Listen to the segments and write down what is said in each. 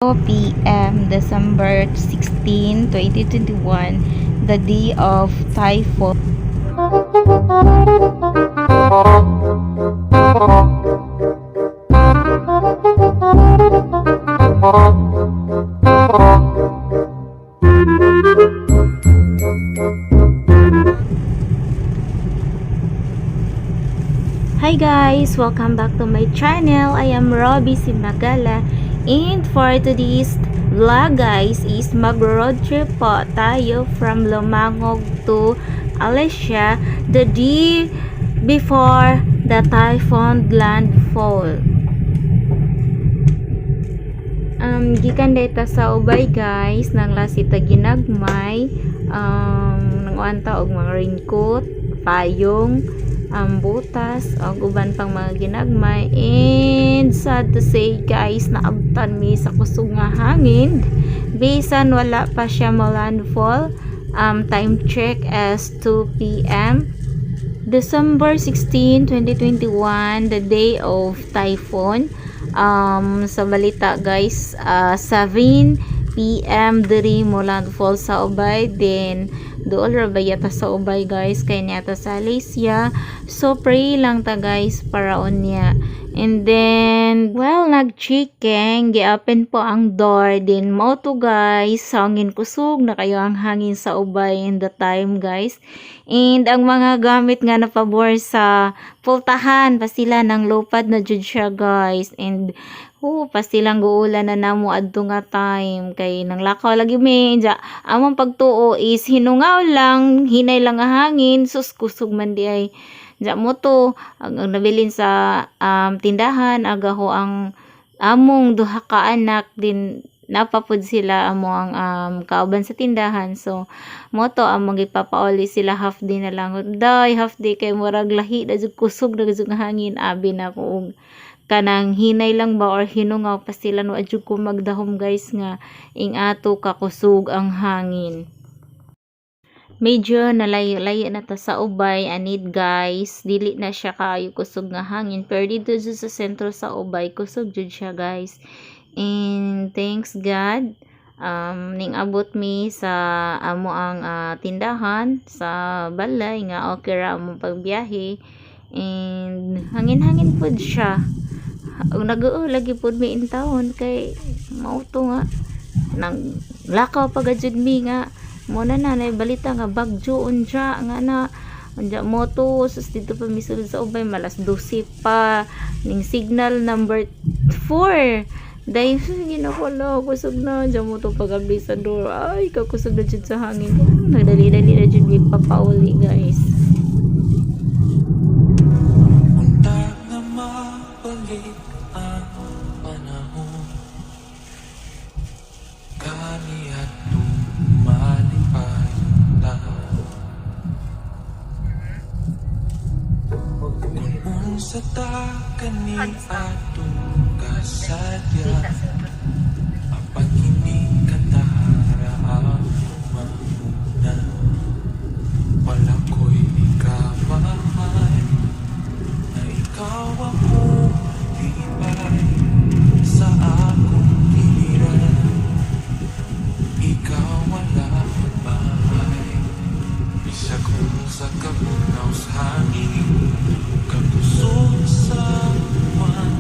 2 p.m., December 16, 2021, the day of typhoon. Hi guys! Welcome back to my channel. I am Robbie Cimagala, and for today's vlog, guys, is mag road trip po tayo from Lumangog to Alicia the day before the typhoon landfall. Gikan data sa Ubay, guys, nang lasita ginagmay, nanguan ta og mga raincoat, payong, butas, og uban pang mga ginagmay. And sad to say, guys, naabtan mi sa kusog nga hangin bisan wala pa siya mo landfall. Time check as 2 p.m., December 16, 2021, the day of typhoon. Sa balita, guys, 7 p.m. diri mo landfall sa Ubay, then dool ra ba yata sa Ubay, guys, kay niyata sa Alicia. So pray lang ta, guys, para unya. And then, well, nag-chicken, gi-open po ang door, then mo to, guys, hangin, kusog na kayo ang hangin sa Ubay in the time, guys. And ang mga gamit nga napabor sa pultahan, pasila ng lupad na jud siya, guys. And oh, pasilang guulan na namo adto nga time kay nang lakaw lagi mi ja. Among pagtuo is hinungaw lang, hinay lang ang hangin, sus, kusog man di ay. Ja mo to ang nabilin sa tindahan, agaho ang among duha ka anak din, napapud sila amo ang kauban sa tindahan. So mo to ang magipapauli sila, half day na lang day, half day kay murag lahi na jud, kusog na jud nga hangin. Abi na ko og kanang hinay lang ba or hinungaw pa sila, no adyo ko magdahom, guys, nga ing ato kakusog ang hangin. Medyo nalayo-layo na ta sa Ubay anid, guys, dili na siya kaayo kusog nga hangin, pero dito jud sa sentro sa Ubay, kusog jud siya, guys. And thanks God, ning abot mi sa amo ang tindahan sa balay nga okay ra among pagbiyahe, and hangin-hangin pud siya. Ug nag-oo lagi pud mi intawon kay mauto nga nang lakaw pa jud mi nga mo na na nay balita nga bagyo unja nga na unja moto. Sus, dito pa mi sulod sa Ubay, malas 12 pa ning signal number 4 dahil ginako kusog na diyan mo to. Pag-abli sa door, ay, kakusog na jud sa hangin. Nagdali-dali na jud mi papauli, guys. Unta na mabalik ang panahon, kani at malipay ta. Kung unsa ta kani atong kasadya, apan kini katahara ang mauna. Wala ko'y ikamahal na ikaw akong lipay sa akong giliran. Ikaw wala bahay. Bisag unsa kabunaw sa hangin, kakusog sa buwan,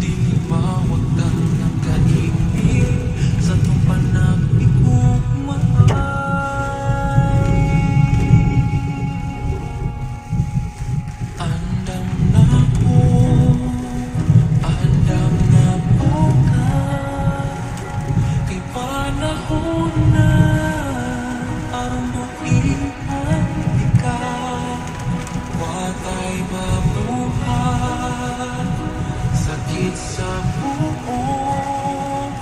dili mawagtang ang kaibig sa atong panagpigugmaay. Andam na ko, andam na ko ka, kay panahon na aron buhian ikaw. Watay mabuhat, sakit sa buong.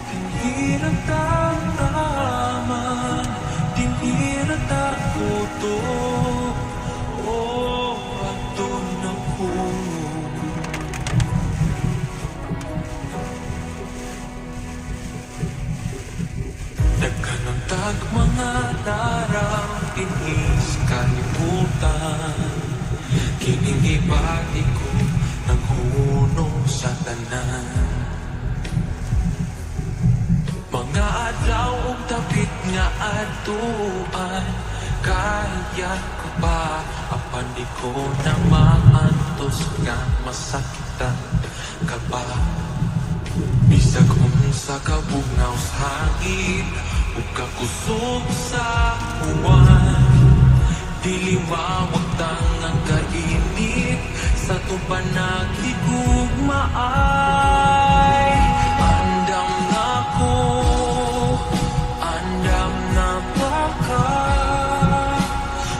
Dinhi ra ta taman, dinhi ra ta kutob. Oh, ato na ko. Daghan ang tag mga laraw dinhi sa kalibutan. Kining gibati ko nang huno sa tanan. nga adlaw ug dapit nga adtuan. Kaya ko pa apan di ko na maantos nga masakitan ka pa. Bisag unsa ka bugnaw sa hangin ug kakusog sa uwan, dili mawagtang ang kainit sa atong panaghigugmaay. Andam na ko, andam na ba ka?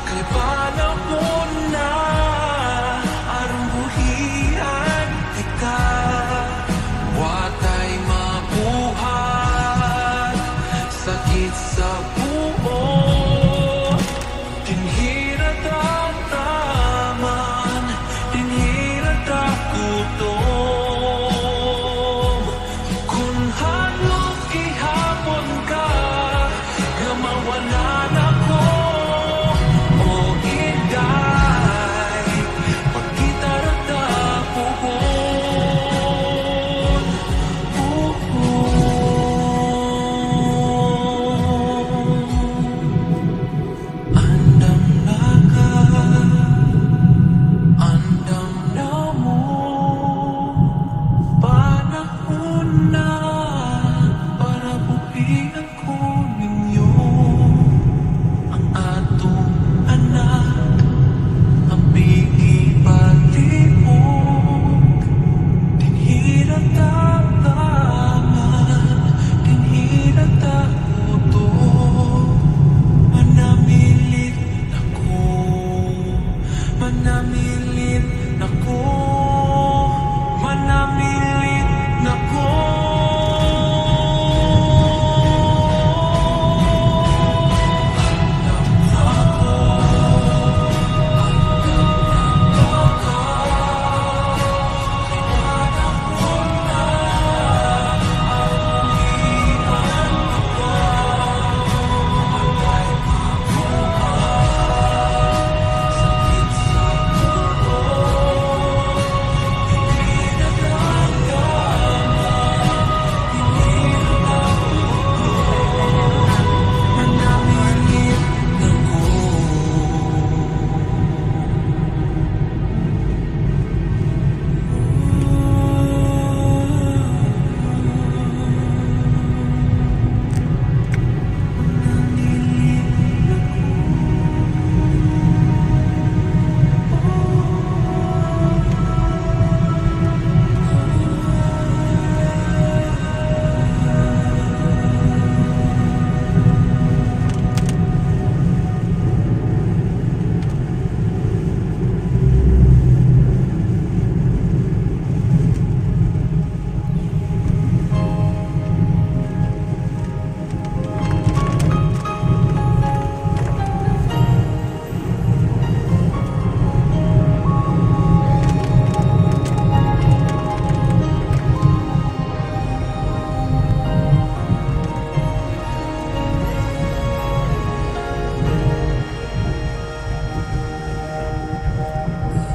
Kay panahon na aron buhian kita. Wa tay mabuhat, sakit sa buot. Dinhi ra ta taman, dinhi ra ta kutob. Kung hadlok gihapon ka nga mawala na ko, o inday, magkita ra ta puhon. Puhon. Andam na ka, andam na mo. Panahon na para buhian ko ninyo. Ang atong anak, ang palibog. Dinhi ra ta taman, dinhi ra ta kutob. Manamilit ako, manamilit ako, manamilit nako. Andam ako, andam na ka. Kay panahon na aron buhian kita. Wa tay mabuhat, sakit sa buot. Dinhi ra ta taman, dinhi ra ta kutob. Manamilit nako. Manamilit nako.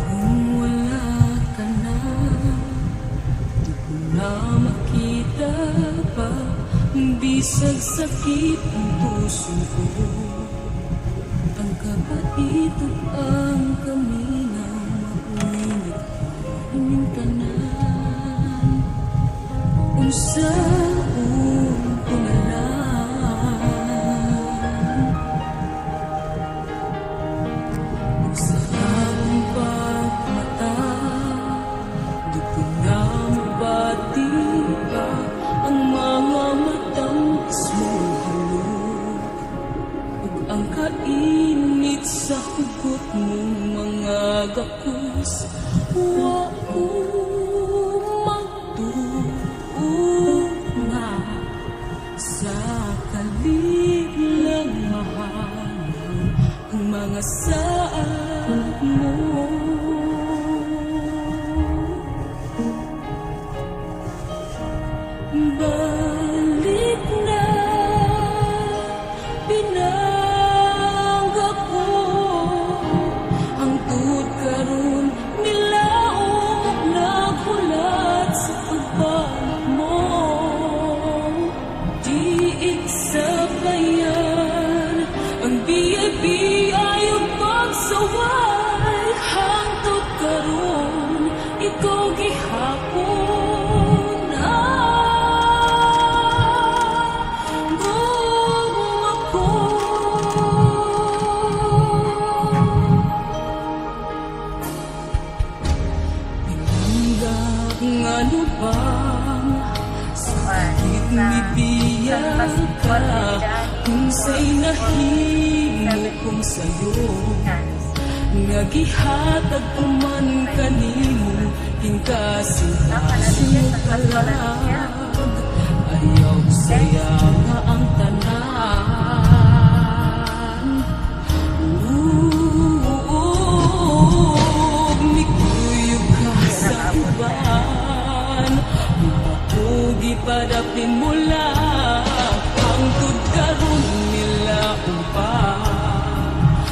Kung wala ka na, di ko na makita pa. Bisag sakit ang puso ko, ang kabait ug ang kaminaw mao'y naghain tanan. Unsaon ko na lang ug sa akong pagmata, di ko na mabati pa ang mga matamis mong halok ug ang kainit sa hugot mong mga gakos. Wa ko magtuo nga sa kalig lang mahaw ang mga saad mo. Balik na, pinangga ko. Hangtod karon nilaom ug naghulat sa pagbalik mo. Di sabayan ang BIBI ug pagsaway. Hangtod karon ikaw gihapon ang gugma ko. Pinangga nga lubang sakit mibiya ka, unsay nahimo kong sayo nga gihatag ko man kanimo hingkasing kalag. Ayaw saya nga ang tanan. Ug mikuyog ka sa uban, ako gipadapin mo lang. Hangtod karon nilaom pa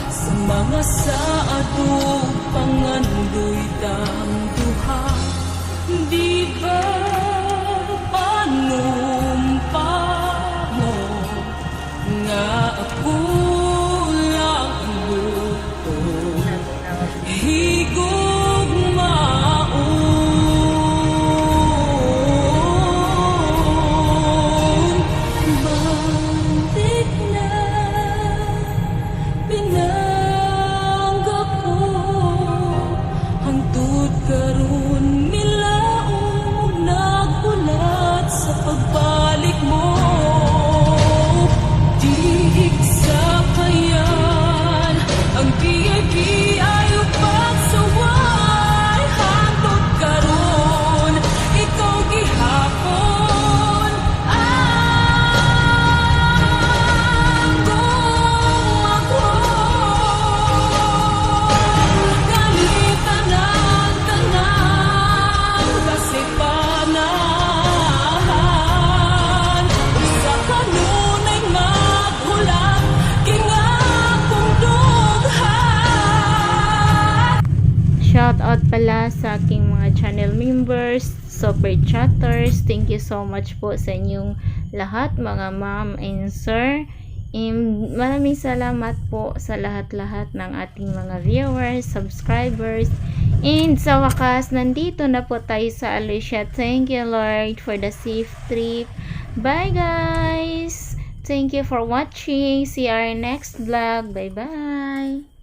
sa mga saad ug pangandoy tang duha. Di ba panumpa mo nga ako lang ang buto higugmaon? Balik na, pinangga ko. Hangtod karon milaom, naghulat sa pagbalik mo. Di sakayan ang PIBI ug pagsaway. Hangtod karon ikaw gihapon ang gugma ko. Galitan ang tanang kasipanahan sa kanunay maghulat gingakong dughan. Shout out pala sa aking mga channel members, super chatters. Thank you so much po sa inyong lahat, mga ma'am and sir. And maraming salamat po sa lahat-lahat ng ating mga viewers, subscribers. And sa wakas, nandito na po tayo sa Alicia. Thank you, Lord, for the safe trip. Bye, guys! Thank you for watching. See our next vlog. Bye-bye!